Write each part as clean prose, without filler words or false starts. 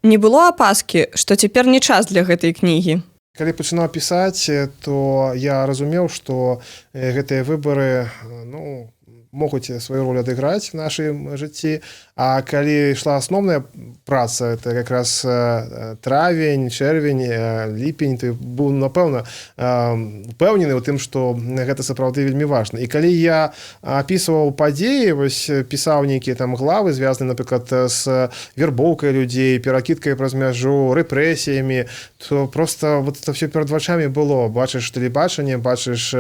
Не было апаскі, што цяпер не час для гэтай кнігі? Калі пачынаў пісаць, то я разумеў, што гэтыя выбары, ну, могуць сваю ролю адыграць в нашым жыцці. А калі ішла асноўная праца, это якраз травень, чэрвень, ліпень, ты быў, напэўна, упэўнены ў тым, што гэта сапраўды вельмі важна. І калі я апісваў падзеі, вось пісаў нейкія там главы, звязаны, напрыклад, з вербоўкай людзей, перакідкай праз мяжу, рэпрэсіямі, то просто вот это все перад вачамі было. Бачыш тэлебачанне, бачыш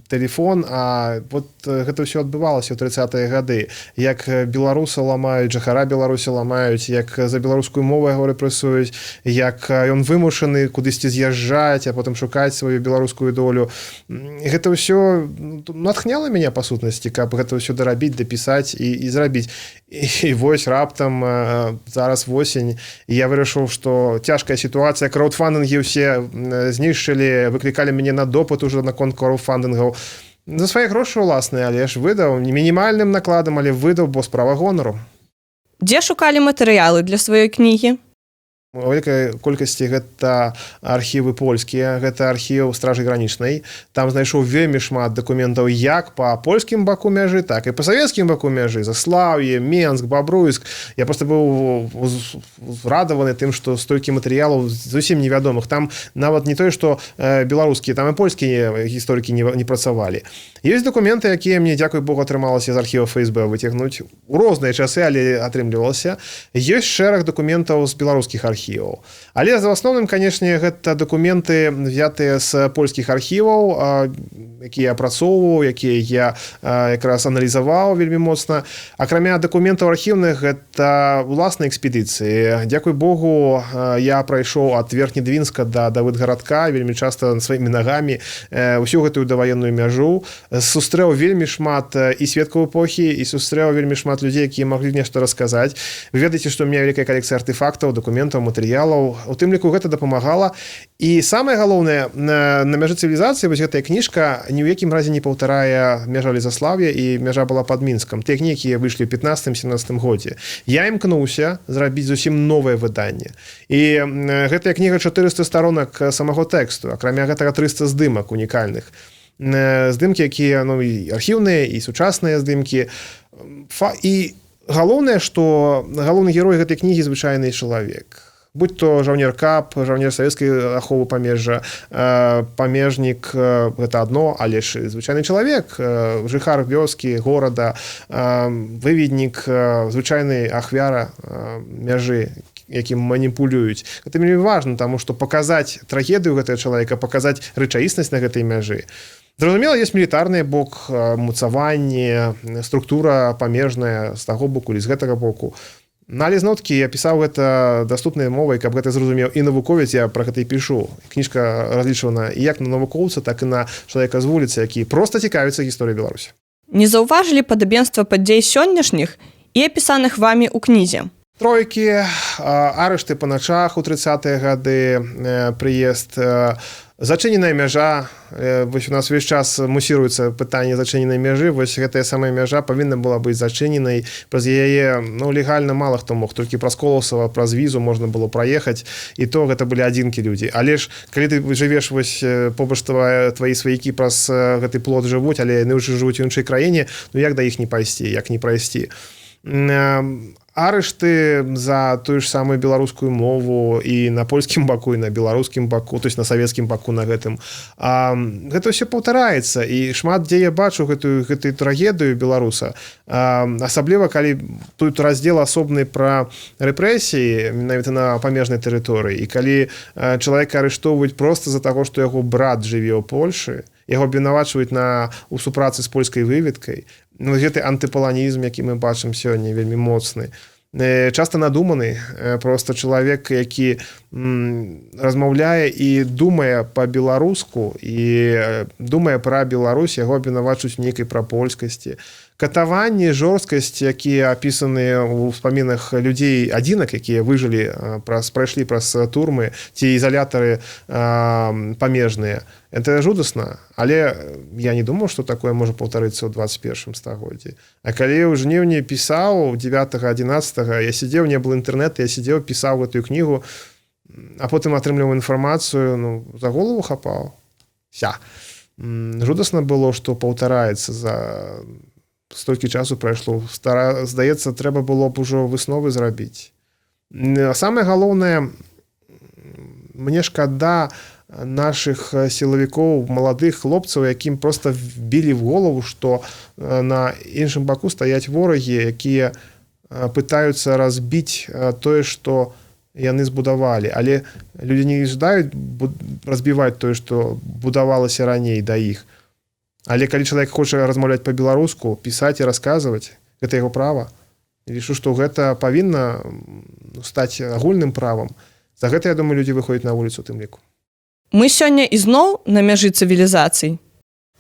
телефон, а вот гэта ўсё адбывалася ў 30-е гады, як беларуса ламаюць, жыхара Беларусі ламаюць, як за беларускую мову яго рэпрэсуюць, як ён вымушаны кудысьці з'язджаць, а потым шукаць сваю беларускую долю. Гэта ўсё натхняла мяне, па сутнасці, каб гэта ўсё дарабіць, дапісаць і зрабіць. І вось раптам зараз восень, і я вырашыў, што цяжкая сітуацыя, краўдфандынгі ўсе знішчылі, выклікалі мяне на допыт уже наконт краўдфандынгаў. За свае грошы ўласныя, але ж выдаў, не мінімальным накладам, але выдаў, бо справа гонару. Дзе шукалі матэрыялы для сваёй кнігі? У вялікай колькасці гэта архівы польскія, гэта архіў Стражы гранічнай. Там знайшоў вельмі шмат дакументаў як па польскім баку мяжы, так і па савецкім баку мяжы: Заслаўе, Менск, Бабруйск. Я просто быў узрадаваны тым, што столькі матэрыялаў зусім невядомых. Там нават не тое што беларускія, там і польскія гісторыкі не працавалі. Ёсць дакументы, якія мне, дзякуй Богу, атрымалася з архіва ФСБ выцягнуць у розныя часы, але атрымлівалася. Ёсць шэраг дакументаў з беларускіх архіваў. Але в асноўным, канешне, гэта дакументы, взятыя з польскіх архіваў, якія апрацоўваў, якія я якраз аналізаваў вельмі моцна. Акрамя дакументаў архіўных, гэта уласныя экспедыцыі. Дзякуй Богу, я прайшоў ад Верхнедвінска да Давыд-Гарадка вельмі часта сваімі нагамі ўсю гэтую даваенную мяжу, сустрэў вельмі шмат і сведкаў эпохі, і сустрэў вельмі шмат людзей, якія маглі нешта расказаць. Вы ведаеце, што у меня вялікая калекцыя артефактаў, дакументаў, матэрыялаў. У тым ліку гэта дапамагала. І самае галоўнае, «На мяжы цывілізацыі», вось гэтая кніжка ні ў якім разе не паўтарае «Мяжа Лезаслав'я» і «Мяжа была пад Мінскам», тыя кнігі, якія выйшлі ў 15-17 годзе. Я імкнуўся зрабіць зусім новае выданне. І гэтая кніга 400 старонак самого тэксту, акрамя гэтага 300 здымак унікальных, здымкі, якія, ну, і архіўныя, і сучасныя здымкі. І галоўнае, што галоўны герой гэтай кнігі — звычайны чалавек, будь то жаўнер КАП, жаўнер савецкай аховы памежжа, памежнік, гэта адно, але ж звычайны чалавек, жыхар вёскі, горада, выведнік, звычайны ахвяра мяжы, якім маніпулююць. Гэта вельмі важна, таму што паказаць трагедыю гэтага чалавека, паказаць рэчаіснасць на гэтай мяжы. Зразумела, ёсць мілітарны бок, муцаванне, структура памежная з таго боку или з гэтага боку. Ну, але зноў-такі я пісаў гэта даступнай мовай, каб гэта зразумеў і навуковец. Я пра гэта і пішу. Кніжка разлічвана і як на навукоўца, так і на чалавека з вуліцы, які проста цікавіцца гісторыяй Беларусі. Не заўважылі падабенства падзей сённяшніх і апісаных вамі ў кнізе? Тройкі, арышты па начах у 30-е гады, прыезд, зачыненая мяжа. Вось у нас увесь час мусіруецца пытанне зачыненай мяжы. Вось гэтая самая мяжа павінна была быць зачыненай. Праз яе, ну, легальна мала хто мог, толькі праз Коласава, праз візу можна было праехаць, і то гэта былі адзінкі людзі. Але ж калі ты жывеш вось побач, твои сваякі праз гэты плот жывуць, але яны ўжо жывуць у іншай краіне, ну як да іх не пайсці, як не прайсці? Арышты за тую ж самую беларускую мову і на польскім баку, і на беларускім баку, то есть на савецкім баку на гэтым. Гэта ўсё паўтараецца, і шмат дзе я бачу гэтую трагедыю беларуса, асабліва калі тут раздзел асобны пра рэпрэсіі менавіта на памежнай тэрыторыі, і калі чалавека арыштоўваюць просто з-за таго, што яго брат жыве ў Польшы, яго абвінавачваюць у супрацы з польскай выведкай. Ну, гэты антыпаланізм, які мы бачым сёння, вельмі моцны, часта надуманы. Просто чалавек, які размаўляе і думае па-беларуску і думае пра Беларусь, яго абвінавачваюць нейкай прапольскасці. Катаванні, жорсткасць, якія апісаныя ў ўспамінах людзей адзінак, якія выжылі, прайшлі праз турмы ці ізалятары памежныя, это жудасна. Але я не думаў, что такое можа паўтарыцца ў 21 стагоддзі. А калі ў жніўні пісаў, 9, 11, я сидзеў, не было інтэрнета, я сидзеў, пісаў гэтую кнігу, а потым атрымліваў інфармацыю, ну, за голову хапаў ся. Жудасна было, что паўтараецца, за столькі часу прайшло. Стара, здаецца, трэба было б ужо высновы зрабіць. Самае галоўнае, мне шкада наших сілавікоў, маладых хлопцаў, якім просто вбілі в голову, что на іншым баку стаяць ворагі, якія пытаюцца разбіць тое, что яны збудавалі. Але людзі не жадаюць разбіваць тое, что будавалася раней да іх. Але калі чалавек хоча размаўляць по-беларуску, пісаць і расказваць, гэта яго права. Лічу, што гэта павінна стаць агульным правам. За гэта, я думаю, людзі выходзяць на вуліцу тым ліку. Мы сёння ізноў на мяжы цывілізацый.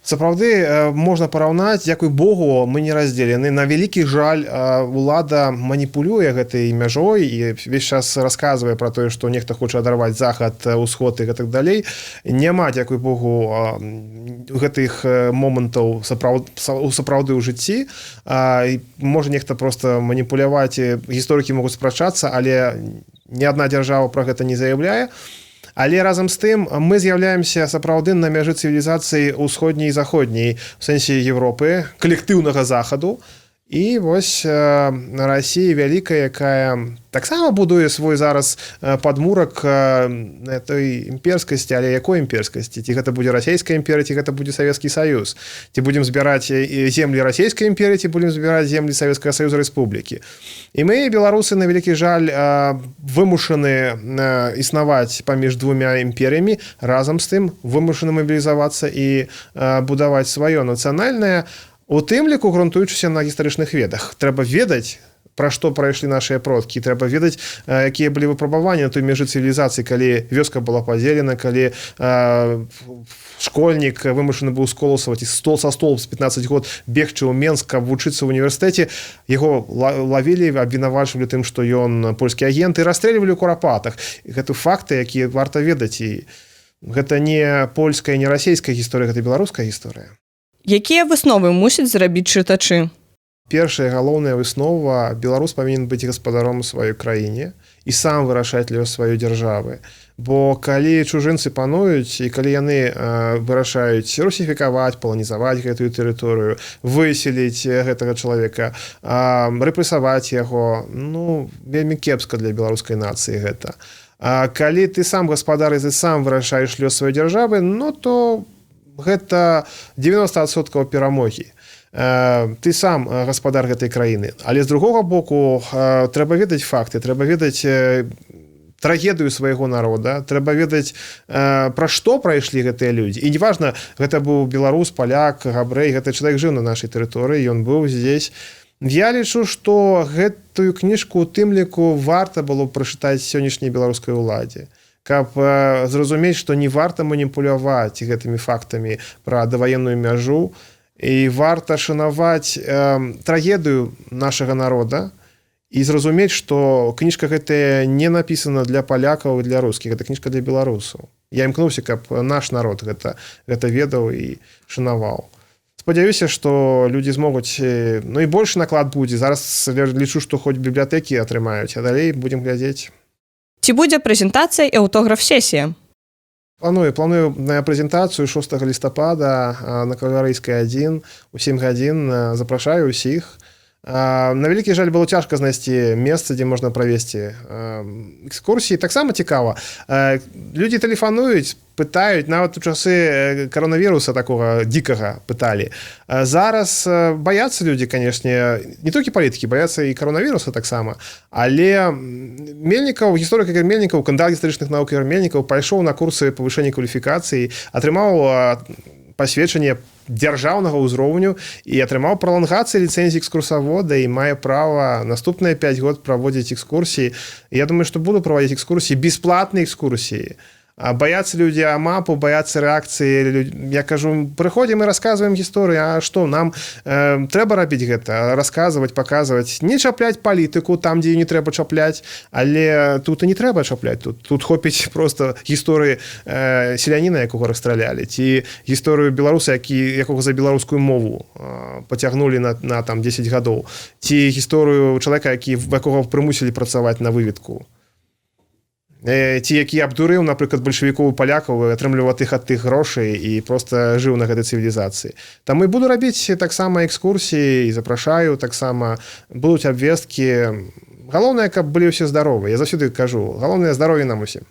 Сапраўды можна параўнаць. Дзякуй Богу, мы не раздзелены. На вялікі жаль, улада маніпулюе гэтай мяжой і весь час расказвае про тое, што нехта хоча адарваць захад, усход і гэтак далей. Няма, дзякуй Богу, гэтых момантаў сапраўды ў жыцці. Можа нехта просто маніпуляваць, гісторыкі могуць спрачацца, але ні адна дзяржава про гэта не заяўляе. Але разам з тым мы з'яўляемся сапраўды на мяжы цывілізацыі ўсходняй і заходняй, в сэнсе Европы, калектыўнага захаду, і вось России вялікая, якая таксама будуе свой зараз падмурак той імперскасці. Але якой імперскасці? Ці гэта будзе Расійская імперія, ці гэта будзе Савецкі Саюз? Ці будзем збіраць землі Расійскай імперіі, ці будзем збіраць землі Савецкага Саюза, рэспублікі? І мы, беларусы, на вялікі жаль, вымушаны існаваць паміж двумя імперыямі, разам з тым вымушаны мабілізавацца і будаваць сваё нацыянальнае, у тым ліку грунтуючыся на гістарычных ведах. Трэба ведаць, пра што прайшлі нашыя продкі, трэба ведаць, якія былі выпрабаванні на той мяжы цывілізацыі, калі вёска была падзелена, калі школьнік вымушаны быў з Коласава ці стол са стол з 15 год бегчы ў Менск, каб вучыцца ў універсітэце. Яго лавілі, абвінавачвалі тым, што ён польскі агент, і расстрэльвалі ў Курапатах. Гэта факты, якія варта ведаць, і гэта не польская, не расійская гісторыя, гэта беларуская гісторыя. Якія высновы мусяць зрабіць чытачы? Першая галоўная выснова: беларус павінен быць гаспадаром у сваёй краіне і сам вырашаць лёс сваёй дзяржавы. Бо калі чужынцы пануюць і калі яны вырашаюць русіфікаваць, паланізаваць гэтую тэрыторыю, выселіць гэтага чалавека, рэпрэсаваць яго, ну, вельмі кепска для беларускай нацыі гэта. А калі ты сам гаспадар і ты сам вырашаеш лёс сваёй дзяржавы, ну, то гэта 90% перамогі. Ты сам гаспадар гэтай краіны. Але з другога боку, трэба ведаць факты, трэба ведаць трагедыю свайго народа, трэба ведаць, пра што прайшлі гэтыя людзі. І неважна, гэта быў беларус, паляк, габрэй, гэты чалавек жыў на нашай тэрыторыі, ён быў здесь. Я лічу, што гэтую кніжку у тым ліку варта было прачытаць сённяшняй беларускай уладзе, каб зразумець, што не варта маніпуляваць гэтымі фактамі пра даваенную мяжу і варта шанаваць трагедыю нашага народа і зразумець, што кніжка гэтая не напісана для палякаў і для рускіх, гэта кніжка для беларусаў. Я імкнуўся, каб наш народ гэта ведаў і шанаваў. Спадзяюся, што людзі змогуць, ну і больш наклад будзе. Зараз лічу, што хоць бібліятэкі атрымаюць, а далей будзем глядзець. Ці будзе прэзентацыя і аўтограф-сесія? Планую на прэзентацыю 6 лістапада на Кавалерыйскай 1 у 7 гадзін. Запрашаю ўсіх. На вялікі жаль, было цяжка знайсці месца, дзе можна правесці экскурсіі. Таксама цікава. Людзі тэлефануюць, пытаюць, нават у часы каронавіруса такога дзікага пыталі. Зараз баяцца людзі, канешне, не толькі палітыкі, баяцца і каронавіруса таксама. Але Мельнікаў, гісторык Ігор Мельнікаў, кандыдат гістарычных навук Ігор Мельнікаў пайшоў на курсы павышэння кваліфікацыі, атрымаў пасведчанне дзяржаўнага ўзроўню і атрымаў пралангацыі ліцэнзіі экскурсавода і мае права наступныя 5 год праводзіць экскурсіі. Я думаю, што буду праводзіць экскурсіі, бесплатныя экскурсіі. А баяцца людзі АМАПу, баяцца рэакцыі. Я кажу: прыходзім і расказваем гісторыю. А што нам трэба рабіць, гэта расказваць, паказваць, не чапляць палітыку там, дзе не трэба чапляць, але тут і не трэба чапляць, тут хопіць просто гісторыі селяніна, якога расстралялі, ці гісторыю беларуса, якога за беларускую мову пацягнулі на там 10 гадоў, ці гісторыю чалавека, якога прымусілі працаваць на выведку, ці які абдурыў, напрыклад, бальшавікоў, палякаў, атрымліваў ад тых грошай і просто жыў на гэтай цывілізацыі. Там і буду рабіць таксама экскурсіі і запрашаю таксама, будуць абвесткі. Галоўнае, каб былі ўсе здаровы. Я заўсёды кажу: галоўнае — здароўе нам усім.